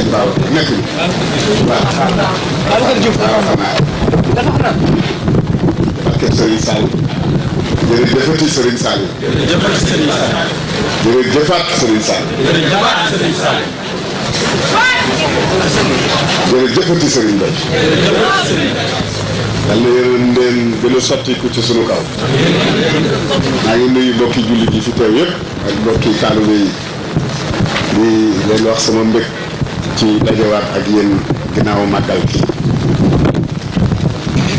sëñ Ba nekk ñu. waaw xanaa. parce que Serigne Saliou. jërëjëfati Serigne Saliou. jërëjëfati Serigne Saliou. jërëjëfaat Serigne Saliou. jërëjëfaat Serigne Saliou. jërëjëfati Serigne Mbaye. jërëjëfati Serigne. yàlla yéen leen gën a sottiku ci sunu kaw. maa ngi nuyu mbokki jullit yi fi teew yëpp ak mbokki taalibe yi di leen wax sama mbég ci dajewaat ak yéen ginnaaw màggal gi.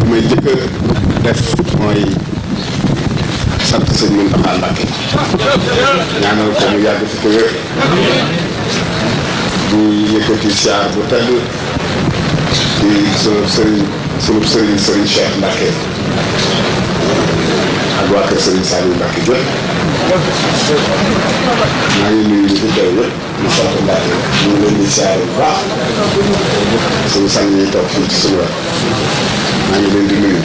li may jëkk a def mooy sant sëñ Mountakha Mbacké ñaanal ko mu yàgg fi ko wér di yëkkati siyaar bu tedd di sunu sëriñ Cheikh Mbacké ak waa kër Serigne Saliou Mbacké jot maa ngi nuyu ñu fi teew yëpp ñu sant Mbacké ñu ngi leen di siyaar bu baax suñu sang yi toog fii ci suñu wet maa ngi leen di nuyu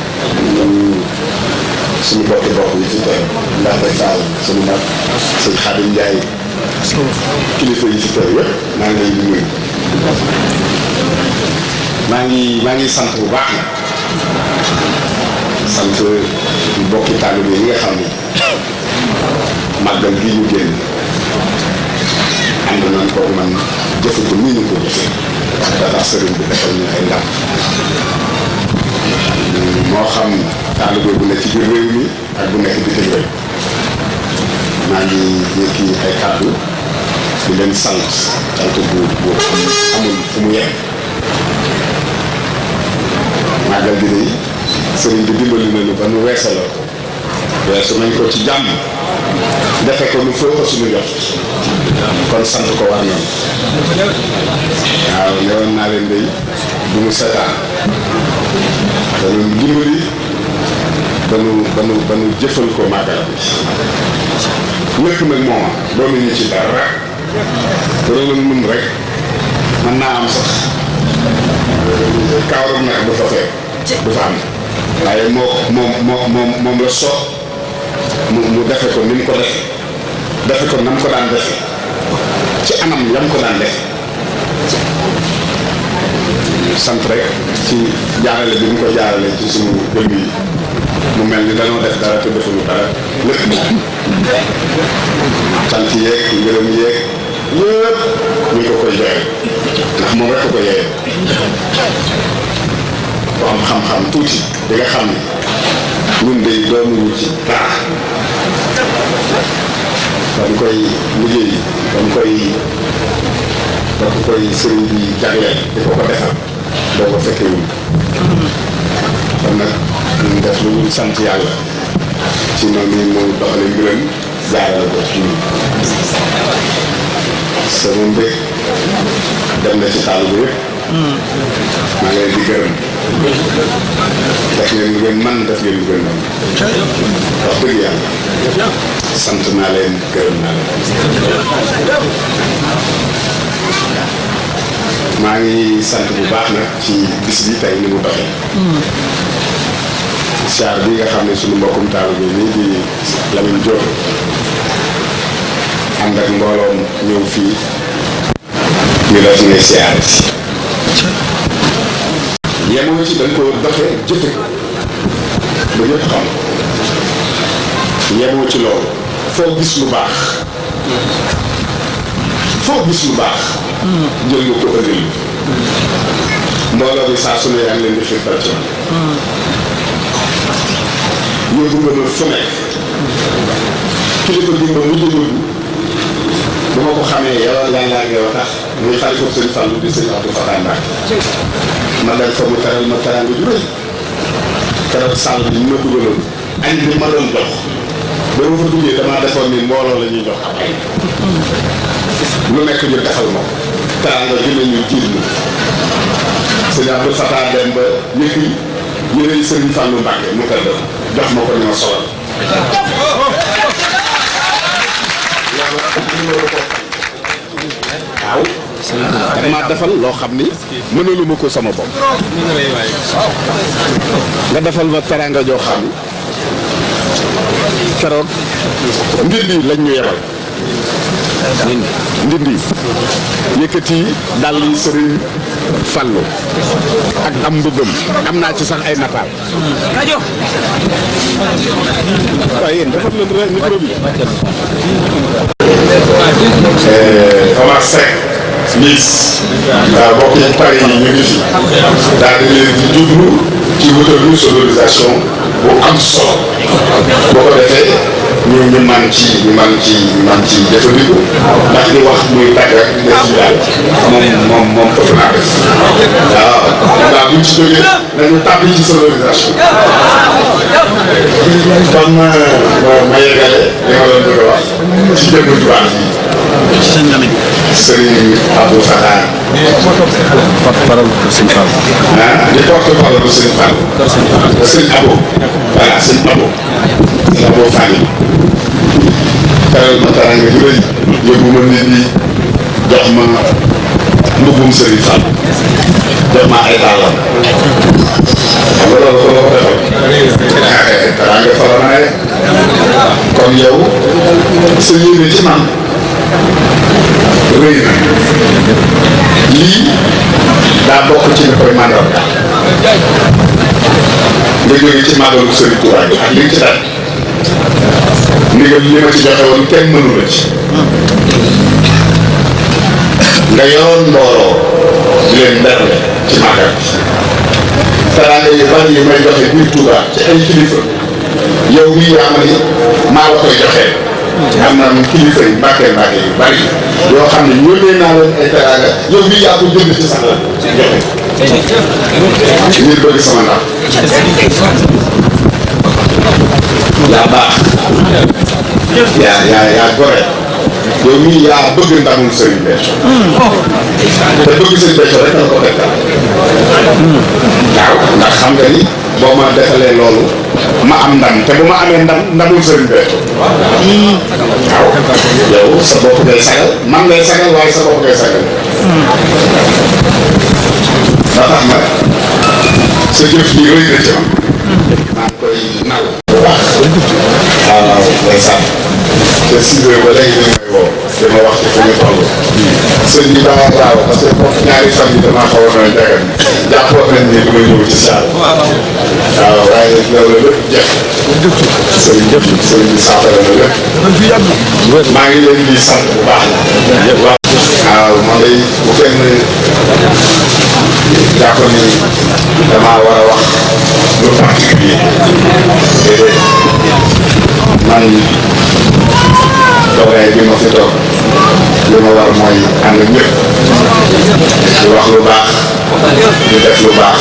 suñu bokki bopp yi fi teew Mbacké Fall suñu mag sëñ Khadim Ndiaye kilifa yi fi teew yëpp maa ngi leen di nuyu maa ngi sant bu baax nag sant bokki taalibe yi nga xam ni màggal gi ñu génn ànd nañ ko man jëfe ko nii ñu ko jëfee da tax sëriñ bi defal ñu ay ndam moo xam taalibe bu nekk ci biir réew mi ak bu nekk bitim réew maa ngi yëkki ay kàddu di leen sant bu amul fu mu yem màggal gi de sëriñ bi dimbali nañu ba nu weesaloo ko weesu nañ ko ci jàmm defe ko nu foo ko suñu jot kon sant ko war ñoom waaw newoon naa leen day du mu seetaan danu dimbali ba nu jëfal ko màggal bi lépp nag mooma doonu ñu ci dara dana mun rek mën naa am sax kaawaram nag du fa fekk du fa am waaye moom la soob mu defe ko ni mu ko defe ko na mu ko daan defe ci anam yam ko daan defe sant rek ci jaarale bi mu ko jaarale ci suñu jëmm yi mu mel ni dañoo def dara te defuñu dara lépp moom sant yeeg ngërëm yeeg yëpp ñu ko koy joxe ndax moom rek ko ko yee bu am xam-xam tuuti di nga xam ne ñun de doonuñu ci dara dañ koy liggéey dañ koy sëriñ bi jagleel di ko defal doo ko fekkee wuñ kon nag ñu def lu ñu sant yàlla ci noonu mu doxale mbiram jaarale ko ci sama mbég dem na ci taal bi yëpp maa ngi leen di gërëm def ngeen lu ngeen man def ngeen lu ngeen man wax dëgg yàlla sant naa leen gërëm naa leen maa ngi sant bu baax nag ci bis bi tey ni mu doxee siyaar bi nga xam ne suñu mbokkum taal bi nii di Lamine Diop ànd ak mbooloom ñëw fii ñu def ne siyaar si yemoo ci dañ ko doxee jëfe ko ba ñëpp xam yemoo ci loolu foo gis lu baax jël nga ko ëndil mbooloo bi saa su ne yaa ngi leen di xiirtal ci yóbbu nga ma fu nekk kilifa bi ma mujj yóbbu bu ma ko xamee yow yàlla ak yow tax muy xalifa sëñ Fallou di sëñ Abdou Fatah Mbacké ma dal fa mu teral ma teraanga ju rëy keroog sàll bi ñu ma dugaloon añ bi ma doon jox ba ma fa duggee damaa defoon ni mbooloo la ñuy jox ab añ lu nekk ñu defal ma ko teraanga ji la ñuy jiit ma sëñ Abdou Fatah dem ba yëkki yére sëñ Fallou Mbacké mu tedd jox ma ko ni ma solal waaw dama defal loo xam ni mënaluma ko sama bopp nga defal ma teraanga joo xam ni keroog mbir bi lañ ñu yebal Ndindi yëkkati dal yi Sëriñ Fallu ak am mbëggam am naa ci sax ay nataal waaye yéen dafa leen micro bi Omar Seck Miss waaw bokk ci Paris yi ñu ngi fi daal di leen di jublu ci wutalu sonorisation bu am solo boo ko defee ñu man ci jëfandiku ndax di wax muy tàgg ak di def ci daal moom foog naa def waaw buñ ci jógee dañu tàbbi ci sonorisation kon ma yeggale li ma doon bëgg a wax ci jëmm ju baax yi Serigne Abdou Fatah porte-parole de Serigne Fall di porte-parole de Serigne Fall Serigne Abo voilà Serigne Abo Fall teral ma teraanga ju rëy yóbbu ma nit ñi jox ma mbubbum Serigne Fall jox ma ay dàllam xam nga loolu ko defal teraanga fa la naye kon yow sa yéene ci man rëy na lii daa bokk ci li koy mandarga nga jóge ci màggalu Serigne Touba bi ak li nga ci dal ndigal li ma ci joxe woon kenn mënu la ci nga yoroon mbooloo di leen bernde ci màggal bi teraanga yu bari yi may joxe biir Touba ci ay kilifa yow mii yaa ma ni maa la koy joxee am na kilifa yi mbàkke yu bari yoo xam ne yónnee naa leen ay teraanga yow mii yaa ko jënd ci sax la joxe ngir bëgg sama ndax yaa baax yaa gore yow mii yaa bëgg ndamul Serigne Béthio te bëgg Serigne Béthio rek la ko dekkal waaw ndax xam nga ni boo ma defalee loolu ma am ndam te bu ma amee ndamul Serigne Béthio waaw yow sa bopp ngay sagal man ngay sagal waaye sa bopp ngay sagal ba tax na sa jëf ji rëy na ci man maa ngi koy naw bu baax waaw day sàmm te 6 heures ba léegi dañ may woo dama wax ci fu ñu toll sëñ bi daa waaw parce que foofu ñaari fan yi damaa xawoon na jagal jàppoon nañ ni du ma ñëw ci saal waaw waaye loolu lépp jeex sëñ bi saafara na lépp maa ngi leen di sant bu baax waaw man day bu kenn jàpp ni damaa war a wax lu particulier déedéet man toogaay bi ma fi toog li ma war mooy ànd ñëpp di wax lu baax di def lu baax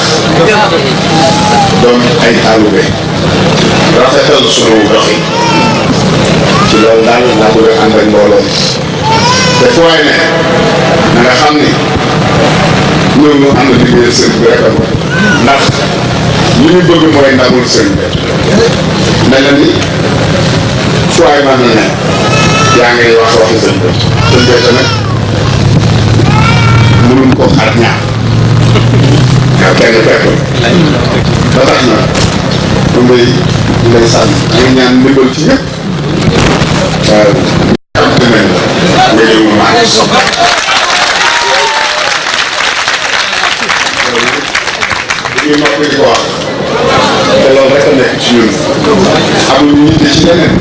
doon ay taalube rafetal sunu doxi ci loolu daal laa bëgg a ànd ak mbooloo te fu waay ne na nga xam ni ñëw ñu ànd liggéeyal sëñ bi rek ndax li ñu bëgg mooy ndamul sëñ bi mel na ni fu waay mën na ne yaa ngi wax waxi sëñ bi sëñ bi tamit mënuñ ko xar ñaar waaw kenn fekk ba tax na lu ngay sànni ngay ñaan ndimbal ci ñëpp waaw am dinañ la nga ñëw mu maa ñu noppi di ko wax te loolu rek a nekk ci ñun amuñu yitte ci leneen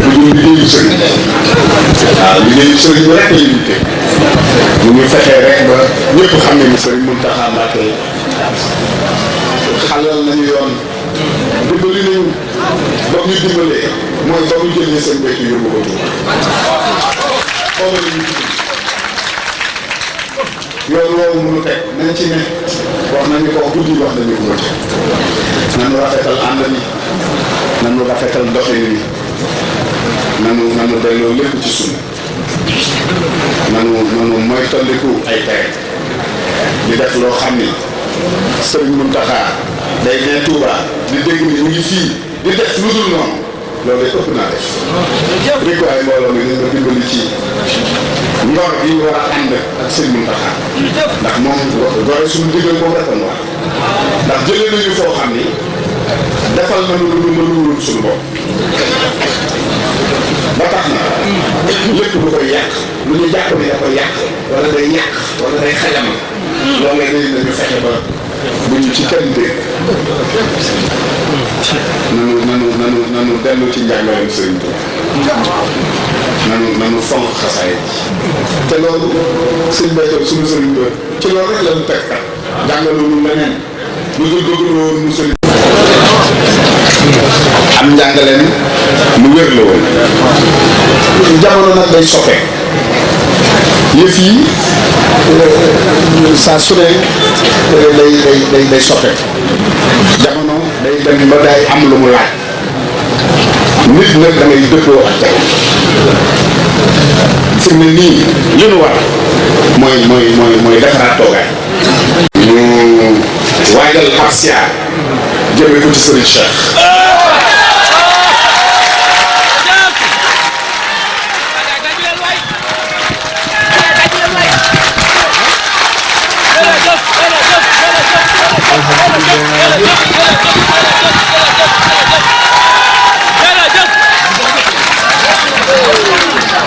lu dul liggéeyu sëriñ waaw liggéeyu sëriñ bi rek la ñu yitte ñu ñu fexee rek ba ñëpp xam ne ni sëriñ Mountakha Mbacké xalal nañu yoon dimbali nañu ba ñu dimbalee mooy ba mu jëlee seen béykat yóbbu ko Tuuba yoon woowu mënu teg nañ ci ne wax nañu ko guddi wax nañu ko bëccëg nanu rafetal ànd ni nanu rafetal doxin ni nanu delloo lépp ci sunna nanu moytandiku ay tere di def loo xam ni Sëriñ Mountakha day ne Touba di dégg ni mu ngi fii di def lu dul noonu loolu day ëpp naa def li ko ay mbooloo mi nga dimbali ci ngor gi ñu war a ànd ak Sëriñ Mountakha ndax moom gore suñu digal moom rek wax ndax jëlee nañu foo xam ni defal nañu lu mënul suñu bopp ba tax na nanu dellu ci njàngaleem Sëriñ Tuubaa nanu fonk xasaay te loolu sëñ Béthio suñu sëriñ ba ci loolu rek la ñu teg kat jàngalu leneen lu dul bëgg woon mu sëriñ am njàngaleen lu wér la woon. jamono nag day soppe yëf yi saa su ne day soppe jamono day dem ba day am lu mu laaj nit nag da ngay dëppoo ak jamono fi mu ne nii li nu war mooy defaraat toogaay ñu waajal ab siyaar jëmee ko ci Serigne Cheikh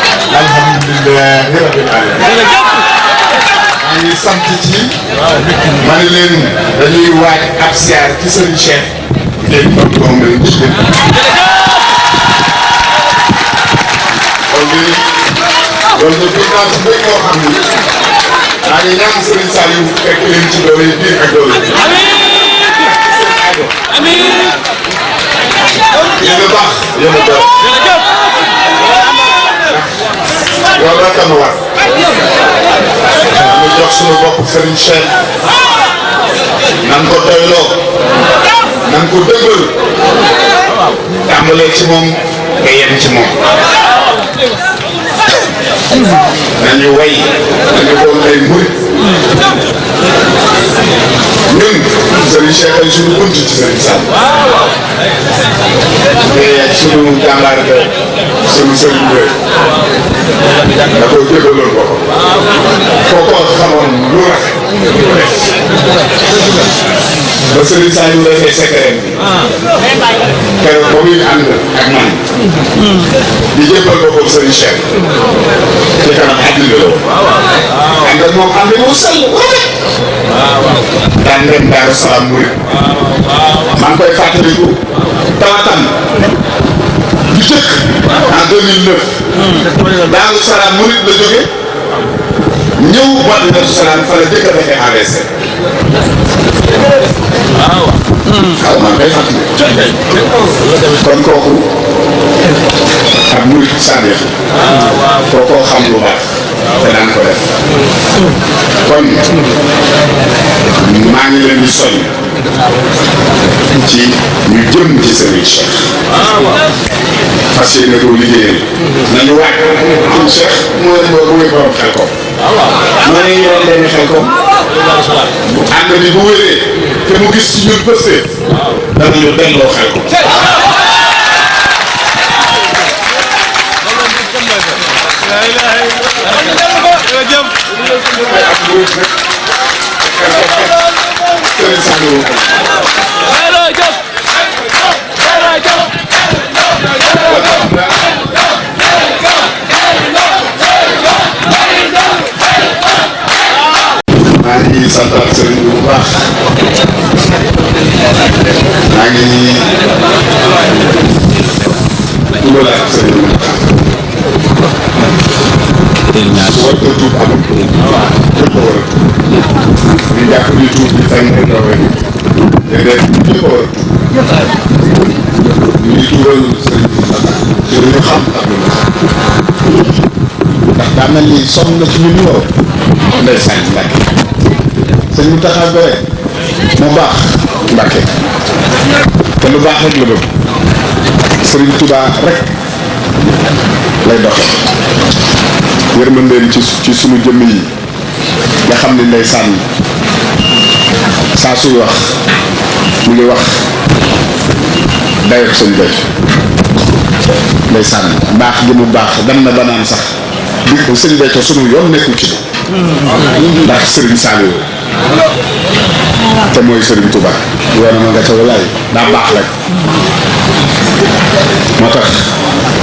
alhamdulilah rabbil alamin maa ngi sant ci ma ne leen dañuy waaj ab siyaar ci Serigne Cheikh léegi kon moom la ñu gis loolu de gis naa ci béy moo xam ni maa ngi ñaan Serigne Saliou fekk leen ci doole biir ak doole yéen a baax yéen a baax loolu rek am war ñu jox suñu bopp Serigne Cheikh nan ko doyloo nan ko dëggal tàmbalee ci moom nga yem ci moom nañu way nañu doon ay murit ñun Serigne Cheikh ay suñu bunt ci Serigne Sall te suñu jàmbaar suñu Serigne da koy jëgaloon ko kooku xamoon lu rafet ba Serigne Sall yu defee secret bi keroog ba muy ànd ak man di jébbal boppam Serigne Cheikh ci kanam àddina la ànd ak moom ànd mu sell rafet daan dem Daaru Salaam murit maa ngi koy fàttaliku tawatam bu jëkk en 2009 Daaru Salaam murit la jóge ñëw Daaru Salaam fa la jëkk a defee AVC waaw maa ngi koy fàttali kon kooku ak murit sànneex kookoo xam lu baax te daan ko def kon maa ngi leen di soññ ci ñu jëm ci Serigne Cheikh fas yéene ko liggéeyal nañu waaj Serigne Cheikh mooy borom xel ko moo ne yoroon leen xel ko bu ànd bi bu wéree te mu gis ci ñun pëste danañu delloo xel ko maa ngi santal sëriñ bi bu baax maa ngi dugalaat sëriñ bi su war ko tuub amul ñëpp a war a tuub ñu jàpp ni tuub bi fenn rek la wéy déedéet ñëpp a war a tuub ñu ngi tuubal sëriñ bi ci lu ñu xam ak lu ñu ndax daa mel ni sonn na ci ñun ñu war ndeysaan Mbàkke sëñ mu taxaw bare mu baax Mbàkke te lu baax rek la bëgg Sëriñ Tuubaa rek lay doxe yërmandeem ci sunu jëmm yi nga xam ne ndeysaan saa suy wax mu ngi wax dayob sëñ Béthio ndeysaan baax gi mu baax dem na ba naan sax bi sëñ Béthio sunu yoon nekkul ci ndax Serigne Saliou te mooy Serigne Touba yoonam nga ca walaay daa baax rek moo tax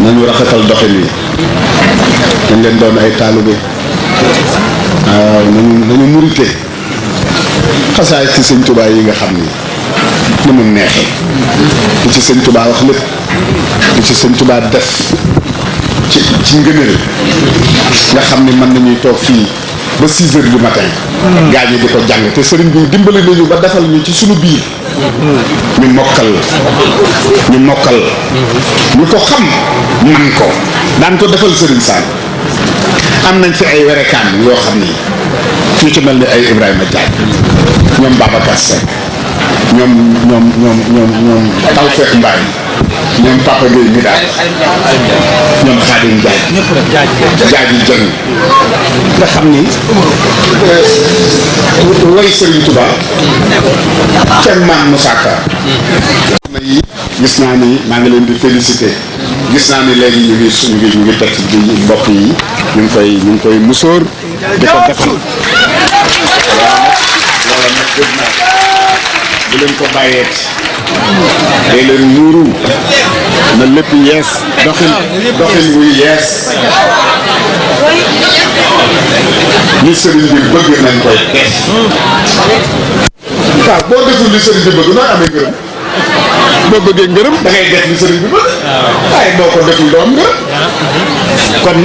nañu rafetal doxin yi dañ leen doon ay taalibe waaw nañu murite xasaay ci sëñ Touba yi nga xam ni mu neexee li ci sëñ Touba wax lépp li ci sëñ Tuubaa def ci ngëneel nga xam ne mën nañuy toog fii ba 6 heures du matin gaa ñi di ko jàng te sëriñ bi dimbali nañu ba defal ñu ci suñu biir ñu mokkal ñu ko xam man ko daan ko defal sëriñ Sall am nañ fi ay werekaan yoo xam ni ñu ci mel ni ay Ibrahima Diagne ñoom Babacar Seck ñoom Tawfekh Mbaye ñoom Papa Gueye mi daal ñoom Khadim Jaaji Jën nga xam ni way Serigne Touba kenn maam Moussa Ka na yi gis naa ni maa ngi leen di félicité gis naa ni léegi ñu ngi teg ci mbokk yi ñu ngi koy musóor di ko defal loola nag gëj naa bu leen ko bàyyeeti day leen muuru na lépp yees doxin wuy yees li sëriñ bi bëgg nañ koy def waaw boo deful li sëriñ bi bëgg nooy amee ngërëm boo bëggee ngërëm da ngay def li sëriñ bi bëgg waaye boo ko deful doo am ngërëm kon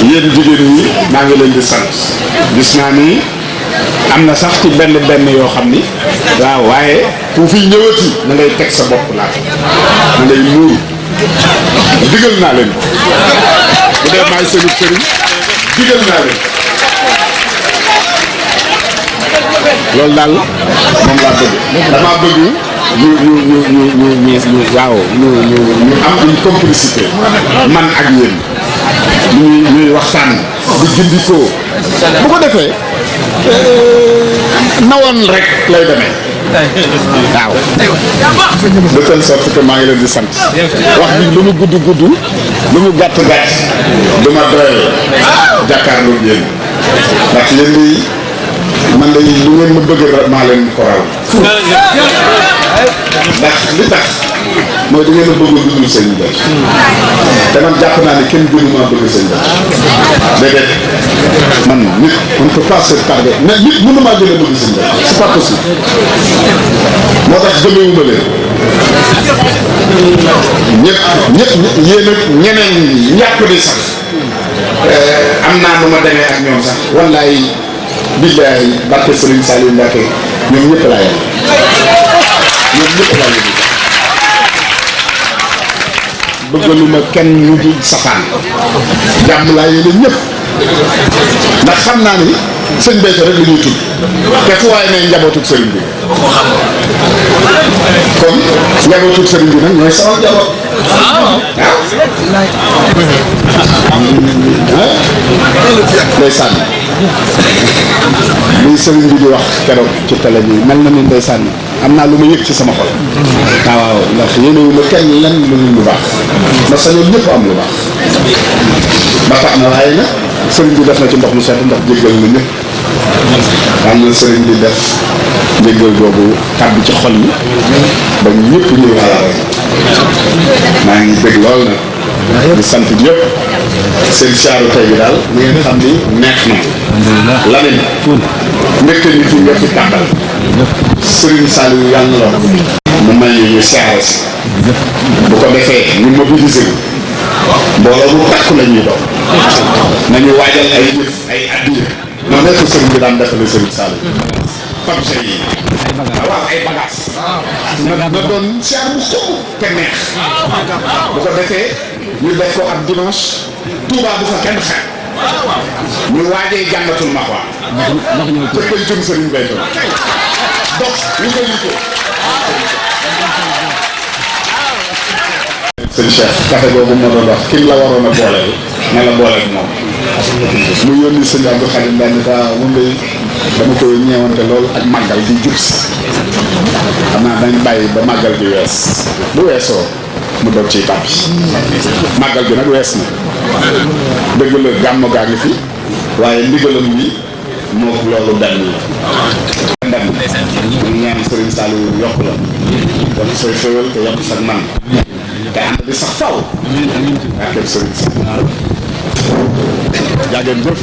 yéen jigéen ñi maa ngi leen di sant gis naa ni am na sax ci benn yoo xam ni waaw waaye ku fi ñëwati na ngay teg sa bopp laa na ngay muuru digal naa leen bu dee maay sëriñ digal naa leen loolu daal moom laa bëgg damaa bëgg ñu waaw ñu am une complicité man ak yéen ñuy waxtaan di gindikoo bu ko defee nawoon rek lay demee waaw de telle sorte que maa ngi leen di sant wax bi lu mu gudd lu mu gàtt du ma doyal jàkkaarloo yéen ndax yéen di man de lu ngeen ma bëgg maa leen ko raw ndax li tax mooy da ngeen a bëgg lu dul sëñ bi te man jàpp naa ne kenn gënu maa bëgg sëñ bi déedéet man nit on ne peut pas se tarder mais nit mënu maa gën a bëgg sëñ bi c'est pas possible moo tax gëmewuma leen ñëpp yéen ak ñeneen ñàpp di sax am naa nu ma demee ak ñoom sax wallaay billaay barke Serigne Saliou Mbacké ñoom ñëpp laa yem bëggaluma kenn ñu di safaan jàmm laa yéene ñëpp ndax xam naa ni sëñ Béthio rek la ñuy tudd te fu waaye ne njabootug sëriñ bi kon njabootug sëriñ bi nag ñooy sama njaboot ndeysaan lii sëriñ bi di wax keroog ci télé bi mel na ni ndeysaan am naa lu ma yëg ci sama xol waaw ndax yéenewu ma kenn lenn lu baax ma sañoon ñëpp am lu baax ba tax na waaye nag sëriñ bi def na ci ndox mu sedd ndax jéggal na ñëpp am na sëriñ bi def jéggal boobu tàbbi ci xol yi ba ñëpp ñëw xalaat maa ngi bëgg lool nag di sant ñëpp seen saaru tey bi daal li ngeen xam ni neex na Lamine mbégte ni fi nga fi tàmbal Serigne Saliou yàlla na la mu may ñu siyaare si bu ko defee ñu mobiliser mbooloo bu takku la ñuy doon nañu waajal ay jëf ay addiya noonu nekk sëriñ bi daan defale Serigne Saliou objet yi waaw ay bagages na doon siyaar bu xumb te neex bu ko defee ñu def ko ak dimanche Touba bu fa kenn xeex ñu waajee jàngatul maxwa te koy jëm Serigne Béthio dox ñu koy yitoo sëñ Cheikh café boobu moo doon wax ki la waroon a booleel na la booleel moom mu yónni sëñ Abdou Khadim benn daa moom day dama koy ñeewante lool ak màggal di jub si xam naa dañ bàyyi ba màggal gi wees bu weesoo mu doog ciy tàbbi màggal gi nag wees na dëgg la gàmmu gaa ngi fi waaye ndigalam bi moo loolu benn la ndem ñu ñaan Serigne Saliou yokk la yokk say xéwal te yokk sa man te ànd di sax faw ak képp Serigne Saliou jaageen jëf